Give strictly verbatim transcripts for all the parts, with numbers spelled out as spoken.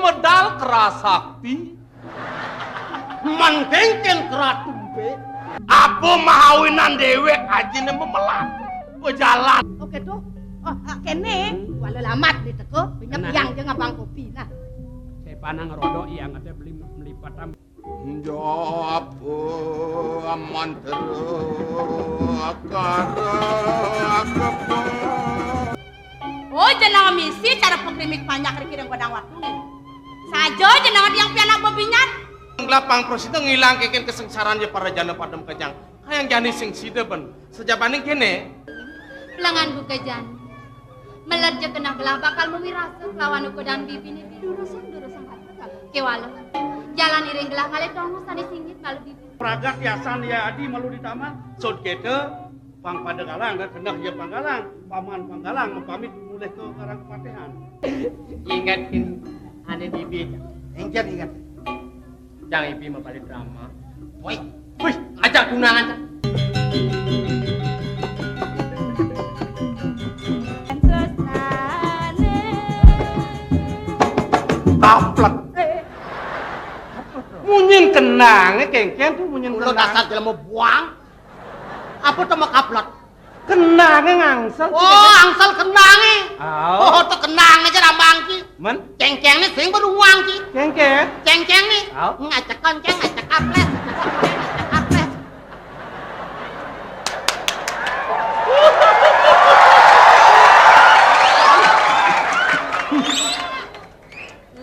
Medal kerasakti. Mendengken keratumpe. Apa mahawinan dewek ajine memelat. Bejalan. Oke tuh. Oh, ah, kene. Wala lamat di teko, pinjam. Nah. Yang jeung abang kopi. Nah. Saya panang rodok yang ada beli melipat. Jawab mantra kara. Oh, jenengan misi cara pengkrimik panjak riki dan godang waktu. Saja jenengan yang pianak bebinyan. Gelapang prosita ngilang keken kesengsaraan ya para jana padem kejang. Kayang jani sing sida ben. Sejabaning kene. Lengan buka jani. Melerja kena gelah bakal memirasa kelawan ukodan bibine bidurusan-durusan hati. Kewala. Jalan iring gelah ngalih tonggo sane singgit malu bibi. Pragat yasan ya adi malu di taman. Sod kete pang pada galang dan kendah ya pang galang. Paman pang galang pamit mulih ke karang kepatihan. Ingat kini ane bibi. Engken ingat. Jang ibi mapali drama. Woi. Wih, ajak tunangan. Kaplek. Munyin kenange kengken tuh munyin. Mulo kenang. Dasar jelema buang. Apa to makaplek? Kenange ngangsel. Oh, angsel kenange. Au. Oh, to kenange aja rambang ki. Men? Cengkenge sing beruang ki. Cengkeng. Cengkenge. Au. Ngacek konceng, ngacek kaples, ngacek konceng, ngacek kaples.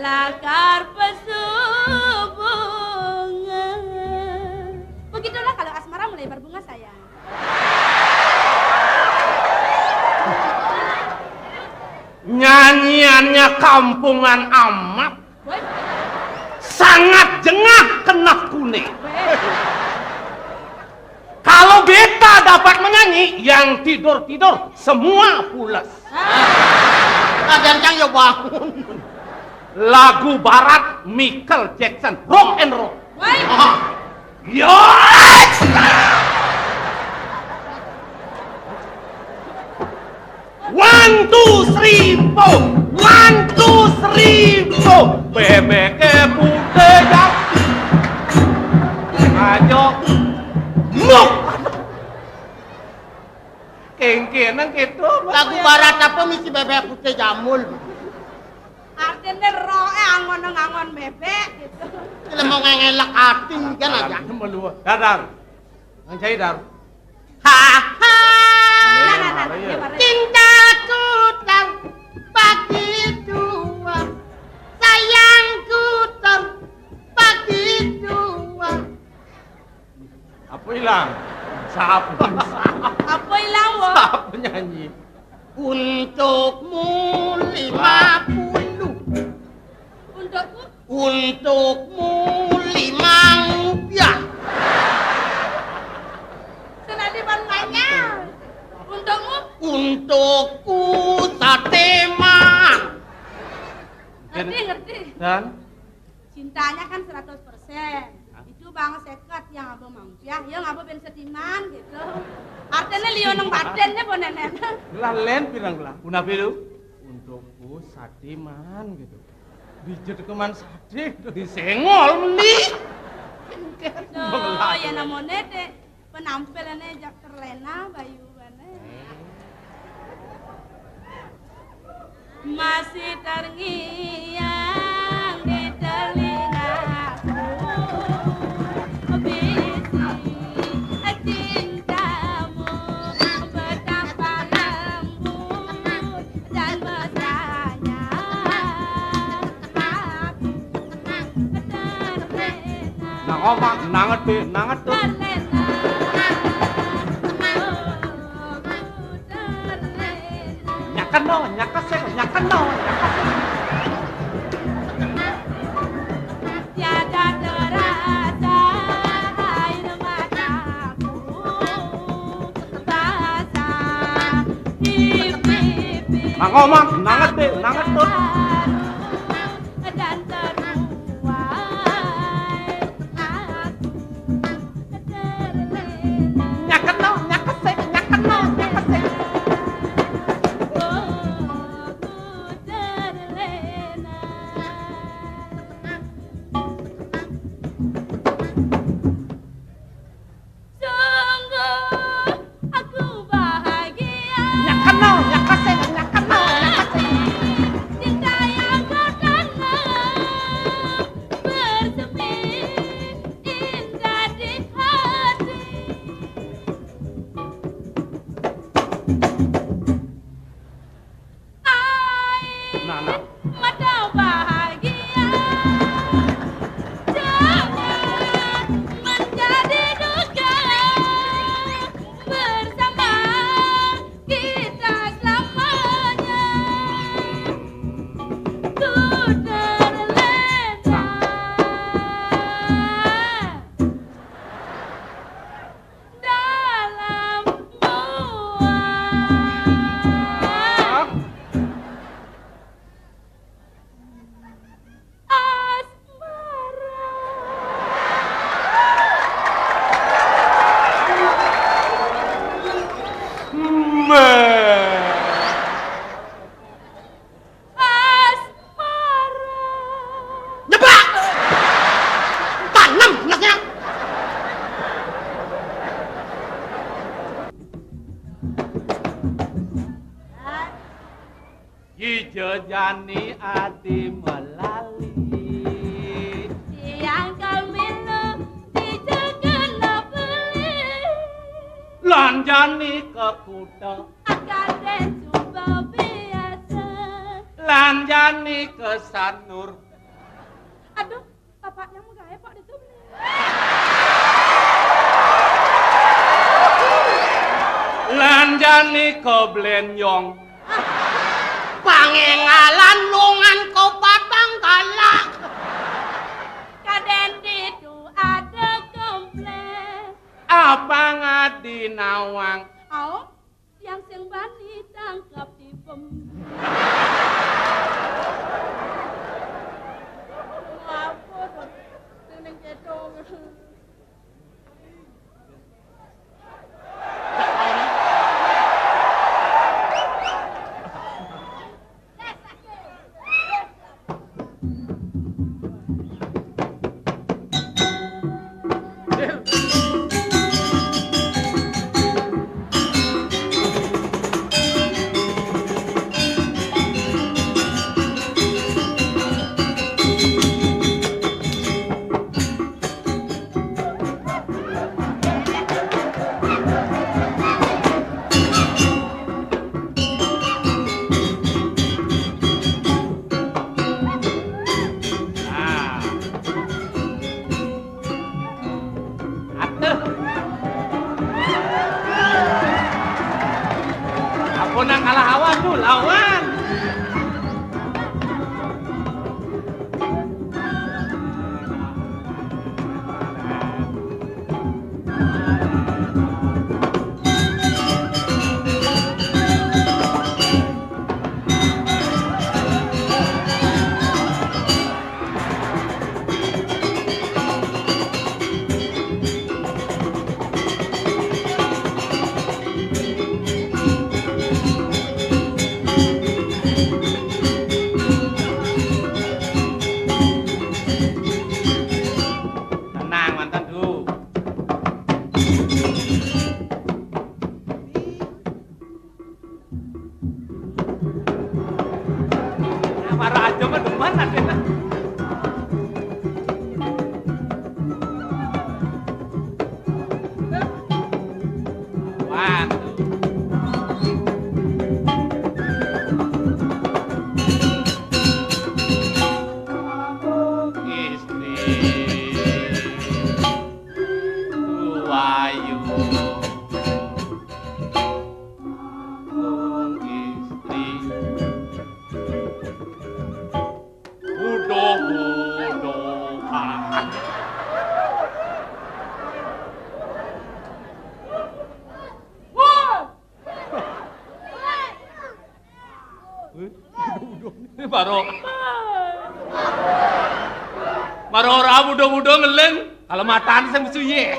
Lakar pesubungan. Begitulah kalau asmara mulai berbunga, sayang. Nyanyiannya kampungan amat. Woi. Sangat jengah kena kune. Woi. Kalau beta dapat menyanyi, yang tidur-tidur semua pules. Ah. Kadang cang ya bangun. Lagu barat Michael Jackson, rock and roll. Woi. Ah. Yo. One, two, three, four. One, two, three, four. Bebeke putih jati. Ayo. Muk. Kengkenang gitu. Lagu barat apa misi bebek putih jamul? Artine roe angon ngangon bebek gitu. Lha mau ngelak ating kan aja. Dadar. Nang jai dar. Ha ha. Nah, nah, nah, nah, iya. Cintaku terbagi dua, sayangku terbagi dua. Apa ilang? Siapa? Apa ilang, wo? Siapa nyanyi? Untukmu lima puluh. Untukmu? Untukmu lima rupiah. Senadi ban banyak. Untukmu? Untukku sate man. Ngerti, ngerti. Dan? Cintanya kan seratus persen. Hah? Itu bang seket yang abang mau. Ya, yang abang ben setiman gitu. Artinya lio nang badannya boh nenek. Lah len pirang lah. Punapi lu? Untukku satiman gitu. Dijet keman sate gitu. Disengol meni. Tuh, ya namanya deh. Penampilannya jak terlena, Bayu, mana? Masih terngiang di telingaku, bisi cintamu betapa lembut dan mesranya. Nang omah, nang ngedhe, nang ngedhut. Nyakeno, nyakesek, nyakeno, nyakesek. Tiada terasa air mataku basah di pipi. Nang omah, nang ngedhe, nang ngedhut. Dan teruai aku terlena. Nyakeno, nyakesek, nyakeno, nyakesek. Oh, ku terlena. Kija jani adi melali. Tiang kal milu dija kena beli. Lan jani ka kuta. Kadén suba biasa. Lan jani ka Sanur. Aduh, bapaknya mau gaé, Pak, di tu. Lan jani ka Blénjong. Pangéngalan lungan ka Batang Galak. Kadén ditu ada komplén. Apang adi nawang. Au, tiang sing bani tangkap tipem. Apa to? Ning kéto. Nah. Atuh. Ampun, nang kalah awan tuh, lawan. Tenang, mantan, Du. Para aja mah demen adéna. Waduh. Istri. Wayu. Wong istri. Uduh-uduhan. Woi! Ini baru. Baru ora muda-muda ngeling, kalau matane sing mesu ye.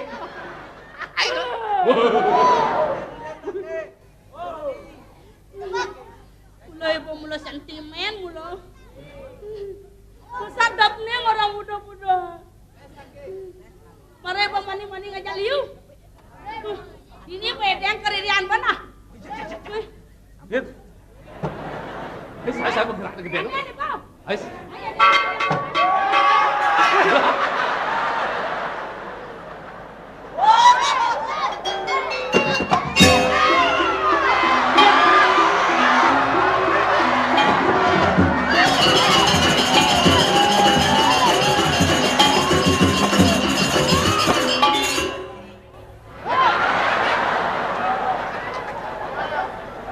Mula ibu mula sentimen mula. Sadap nih orang muda-muda. Mare bang mani-mani ngajak liu. Ini wedeng keririan bana. Dit. Dit, saya, saya bergerak ke dia. Ini, ini, Bang. Ais.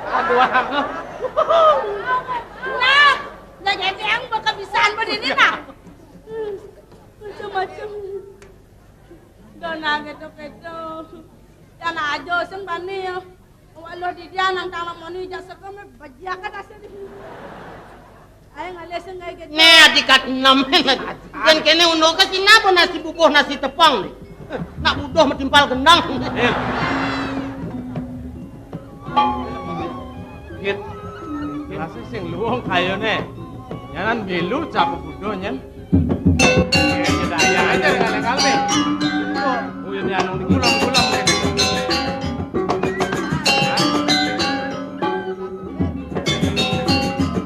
Aduh, aku. Nah, nah, jadi yang bakal bisaan begini, nah. Macam-macam. Dona gitu-gitu. Yan aja sing bani ya. Awak lo di dia nang taman moni jak sekem bajiakan hasil di. Ayo ngalih sing kayak gitu. Nih, adikat enam. Yen kene uno ke sini apa nasi bubuh, nasi tepung nih? Nak buduh metimpal gendang. Eh. Git. Nasi sing luwung kayone. Nyanan milu cap buduh nyen. Daya aja dengan kami. Uyun anu niki. Pulang, pulang.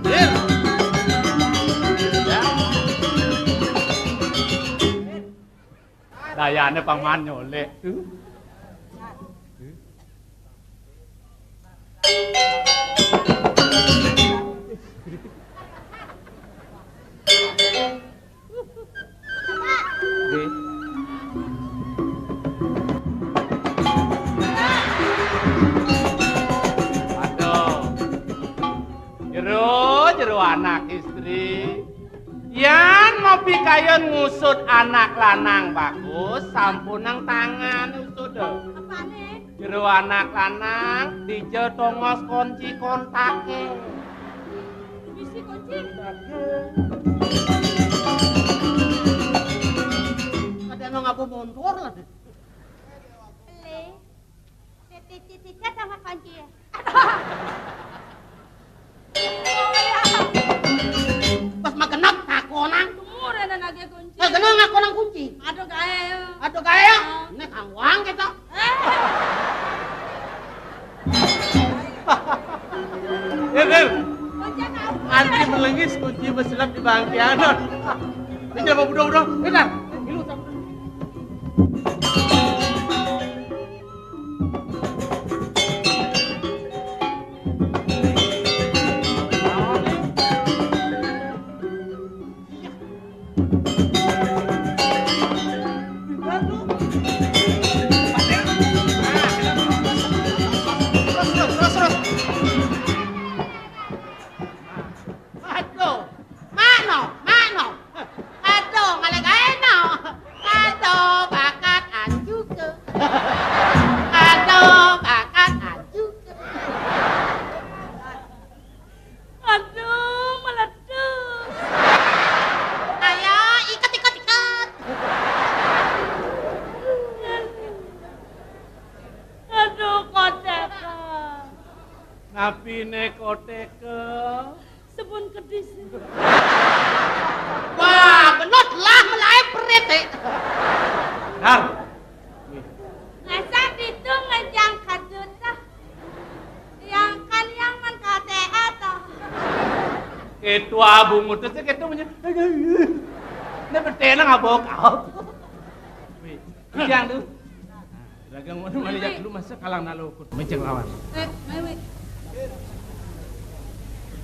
Hah? Kayane paman nyolek. Nggih. Aduh. Jero, jero anak istri. Yan mau pikayun ngusut anak lanang bagus, sampun nang tangan usut. Apane? Jero anak lanang, dija tongos kunci kontake. Bisi kunci. Kadang ngapa montor lah. Beli. Titik-titik sama kunci. Pas magenep ngakonang. Umur ana nage kunci. Magenep ngakonang kunci. Aduh gae. Aduh gae. Ah. Nek kangwang kita. Eh. Eh, Lir. Kunci apa? Anti melengis kunci meselap di bangkianan. Ini apa budak-budak? Bentar. Ilu tak. Aduh, makno, makno. Aduh, malah gaeno. Aduh, bakat anjuke. Aduh, bakat anjuke. Aduh, meletus. Ayo, iket, iket, iket. Aduh, koteka. Napine koteka? Sebun kedis. Wah, benot lah melae perit, eh. Nar. Masa ditu ngejang kadut, ah. Yang kan yang men K T A toh. Ketua bungut itu ketua punya. Ini bertenang abok. Wih, yang tuh. Dagang mana mana ya lu masa kalang nalo ukut mecek lawan. Eh, Mewi.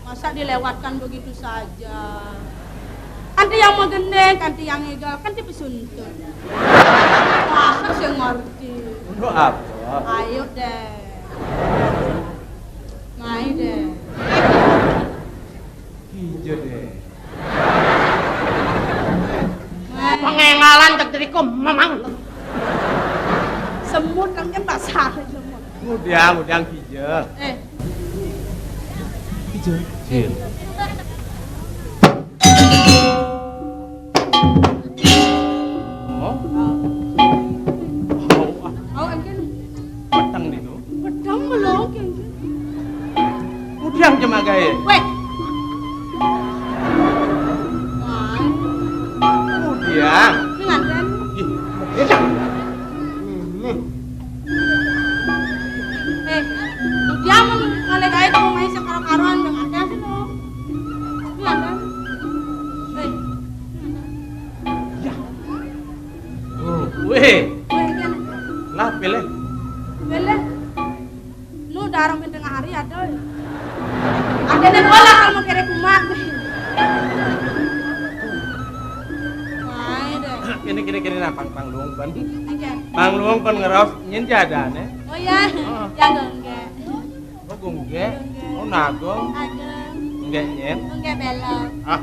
Masa dilewatkan begitu saja? Kanti yang magendeng, kanti yang egal, kanti pesuntut. Masa sing ngerti? Untuk apa? Ayo deh. Mai deh. Ijo deh. Pengengalan cek diriku memang. Semut kan kan pasar semut. Udah, udah kijel. Eh. Kijel. Kijel. Oh. Oh, ah. Oh, engken. Peteng niku. Peteng melong, engken. Udiang cemagae. Weh. Wah. Udiang. Ini nganten. Ih, beda. Hmm. Eh, udiang mun ngalih gawe kamu main sekaro-karoan dengan nganten sih, no. Ini nganten. Eh, ini nganten. Ya. Oh, weh. Weh, kan. Lah, pilih. Pilih. Nu darang tengah hari ada. Ada nih bola kalau mau kere kumat. Wah, deh. Kene, kene, kene, nah, pang, pang luung, pan. Oke. Pang luung, pan ngeraos, nyen jadane. Oh, iya. Heeh. Ya, enggak, enggak. Oh, gongge. Oh, nago. Ageng. Enggak, nyen. Enggak, belok. Ah.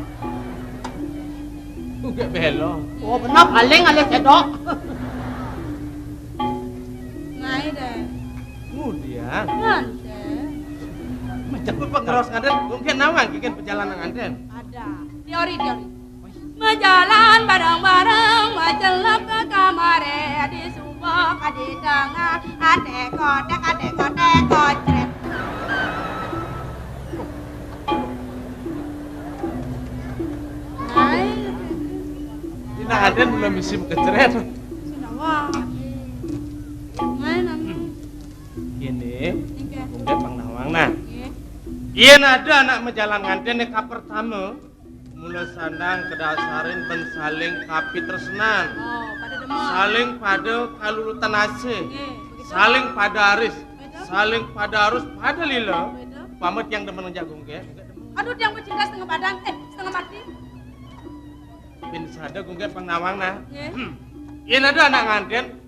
Enggak, belok. Oh, benar, paling ada sedok. Ngai deh. Kemudian. Nganten. Macam apa ngeraos nganten? Mungkin nawang bikin perjalanan nganten. Ada. Teori, teori. Majalan bareng-bareng, macelep ke kamare, di subok, di tengah, ate kotek, ate kotek, kocret. Hai. Ini aden belum bisa kecret. Sudah, wah. Main, Ami. Ini, oke. Mungkin Bang Nawang, nah. Oke. Iya, ada anak majalan nganten ka pertama. Mula sandang kadasarin bén saling kapitresnan. Oh, pada demen. Saling pada kalulutan asih. Nggih, begitu. Saling pada aris. Begitu. Saling pada arus pada lila. Begitu. Pamit yang demen ngajak Gung Gek. Aduh, tiang pecinta setengah badan, eh, setengah mati. Bin sada Gung Gek pang nawang nah. Nggih. Yén ada anak ngantén,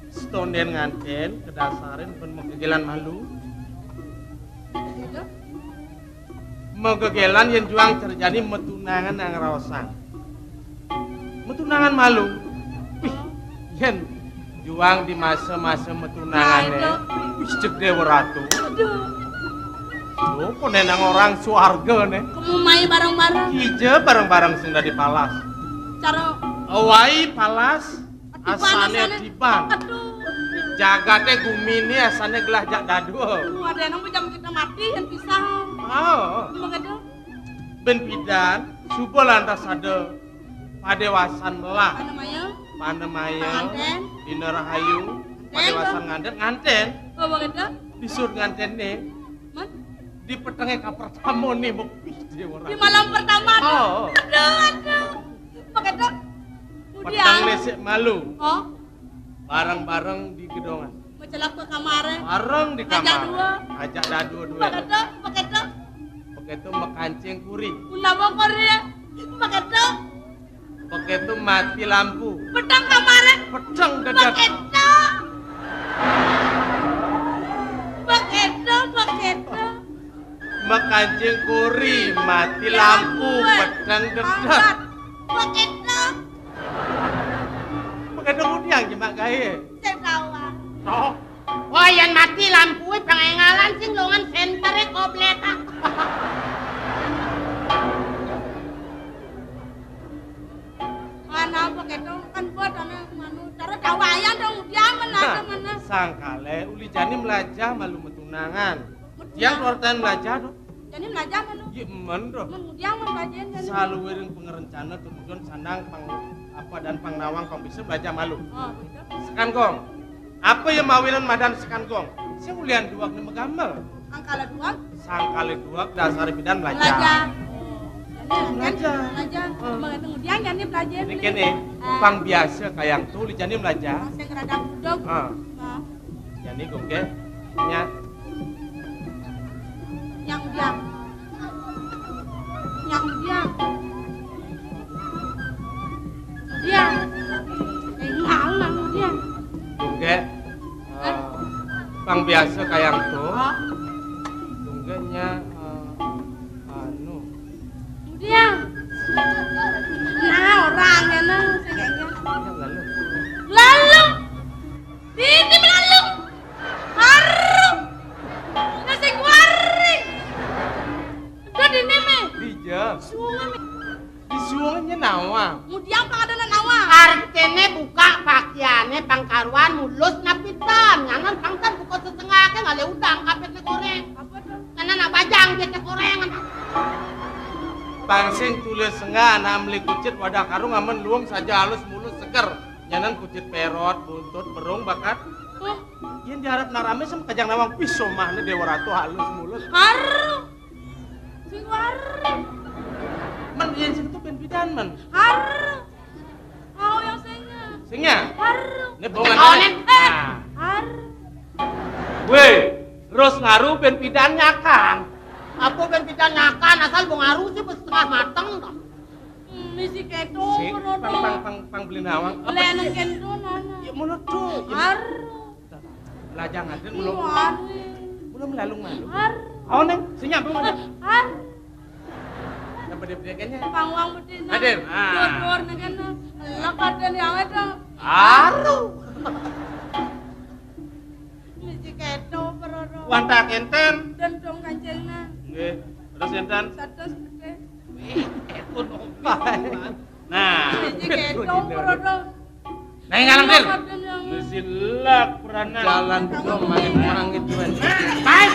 setondén ngantén, kadasarin bén magegélan malu. Begitu. Magegélan yén juang terjadi matunangan nang raosan. Matunangan malu. Wih, yén juang di masa-masa matunangané. Aduh. Wih, jeg Déwa Ratu. Aduh. Lho, koné nang orang swarga né. Kemu mai bareng-bareng. Kija bareng-bareng sing dadi palas. Cara awai palas. Adipan asané, asané. Adipan. Aduh. Jagaté guminé asané gelah jak dadua. Aduh, ada nang jam kita mati yang pisah. Oh. Begitu. Bén pidan, suba lantas ada padéwasan melah. Panemaya. Panemaya. Pangantén. Dina rahayu. Ngantén, padéwasan tuh. Ngantén, ngantén. Oh, begitu. Disut nganténné. Man? Di petengé kapertama né, mepih dia orang. Di malam pertama tuh. Oh. Aduh, aduh. Begitu. Peteng kemudian. Né sik malu. Oh. Bareng-bareng di gedongan. Mecelap ke kamaré. Bareng di kamar. Ngajak dua. Ngajak dadua-dua. Begitu, begitu. Begitu makancing kuri. Kenapa kuri ya? Begitu. Begitu mati lampu. Peteng kamaré. Peteng dedet. Begitu. Begitu, begitu. Makancing kuri, mati lampu, lampu, eh, peteng dedet. Angkat. Begitu. Begitu ngudiang jemak gaé. Sing tawang. Toh. Wah, yén mati lampué, pengéngalan sing longan senteré koblétan. Ana apa kéto kan buat ana manu. Cara dawayan dong, dia men ada mana. Sangkalé uli jani melajah malu matunangan. Dia keluar tan melajah dong. Jani melajah manu. Iya men dong. Men dia men kajian jani. Saluwiring pangarencana tumujon sandang pang apa dan pang nawang pang bisa melajah malu. Oh, begitu. Sekan gong. Apa yang mawinan madan sekan gong? Sing ulian duwag né magamel. Angkala duwag? Sangkala duwag dasar pidan melajah. Melajah. Melajah. Melajah. Hmm. Mengerti ngudiang jani pelajah. Ini kéné, ah, pang biasa kayang to, uli jani melajah. Pang sing rada budeg. Ah. Ah. Jani Gung Gek, nya. Yang udiang. Yang udiang. Udiang. Eh, ngalang udiang. Gung Gek, eh, pang biasa kayang to. Hah? Gung Gek nya, eh, anu. Udiang. Nah, orang ya, nah, sing kayak gitu. Lalu. Lalu. Ini melalu. Haru. Nasi kuari. Udah di neme. Dija. Sungai. Di sungai nawang. Ngudiang pang ada nawang. Artiné buka pakaiané pang karuan mulus napitan. Nyanan pang tan buka setengah ké ngalih udang kapit goréng. Apa tuh? Nyanan nak bajang dia goréng. Pang sing tulis senga anak meli kucit wadah karung amen luung saja halus mulus seger. Nyanan kucit perot, buntut, berung, bakat. Tuh. Yén diharap nak ramé sama kajang nawang, wih, somahné Déwa Ratu halus mulus. Haru. Sing haru. Men, yén sing to bén pidan, men. Haru. Mau yang singa. Singa? Haru. Ini bongan. Oh, Nen. Eh. Nah. Haru. Wéh, terus ngaru bén pidan nyakan. Apa bén pidan nyakan, asal bong haru sih setengah mateng. Hmm, misi kéto, sik, pang, pang, pang, pang beli nawang. Apa sih? Lé nang kéto, nana. Ya, mulut tuh. Ya. Haru. Lajang aja, belum. Iya, haru. Belum lalung malu. Haru. Oh, Neng, senyap belum ada. Haru. Nah, bedé-bedé kayaknya. Pangwang bedé, nah. Adem, ah. Dor-dor, nang kéto. Lak ada nih, awet dong. Haru. Misi kéto, peroro. Wanta kénten. Dan dong kancingna. Nggih, terus kénten. Satus bedé. Nah. Nah, ngalang, Dir. Silak peranan. Jalan dong, main-main gitu, kan. Baik.